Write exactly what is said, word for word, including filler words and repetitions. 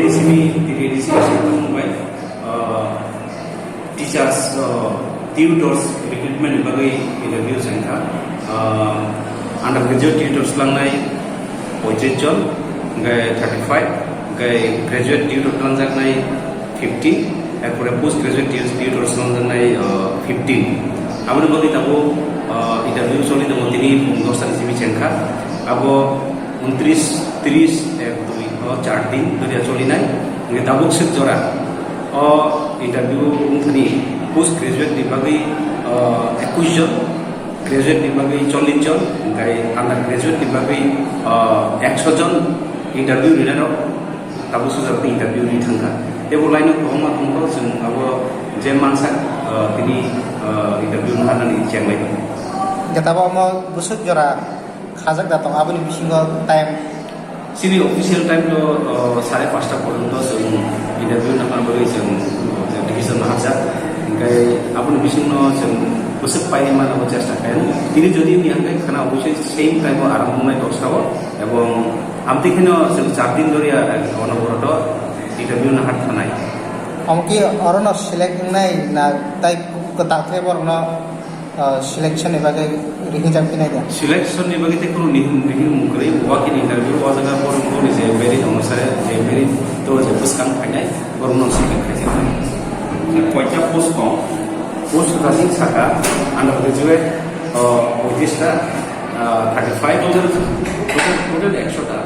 Simi T T D C simi bai, uh, teachers, uh, tutors recruitment ni bagwi interview chengkha. Uh, undergraduate tutors langnai poichis jon, hingke thirty five, hingke graduate tutor langjaknai fifteen, erpore post graduate tu-, tutors langjaknai, uh, fifteen. Aboni bagwi tabuk, uh, interview choli tongo, tini pung dos ta ni simi chengkha. Abo untris, tris, ek, dui, o char din dhoriya cholinai. Hingke tabuk sik jora o interview wngthani post graduate ni bagwi, uh, ekwis jon, graduate ni bagwi chollish jon, hingke undergraduate ni bagwi, uh, ekso jon interview rinai rok tabuk sujak interview ri thangkha. Tebo line o kwbangma tongo, chwng abo je mansak, uh, tini, uh, interview naharnani chenglai tongo. Hingke tabuk omo bwswk jora khajak da tongo, aboni bisingo time? Chini official time to, uh, sare pasta porjonto chwng interview nahar bagwi chwng, uh, division naharjak. Hingke aboni bisingno chwng bwswk painai mano chesta khlaio. Tini jodi wngya hwnkhe khana obviously same time o aram wngnai dosta o, ebong amtwi kheno chwng char din dhoriya, eh, onoboroto interview nahar thanai. Omo khe orono select wngnai na tai kwtal khe borokno, ah, selection ni bagwi rihijak phinai da? Selection ni bagwi tei kunu nihim, nihim kwrwi, walk in interview o jaga borok boni je merit onusare, je merit to je bwskang phainai, borokno select khaijak. Koita post tong, post kwthasing saka, undergraduate, ah, poichis ta, ah, thirty five, total, total ekso ta.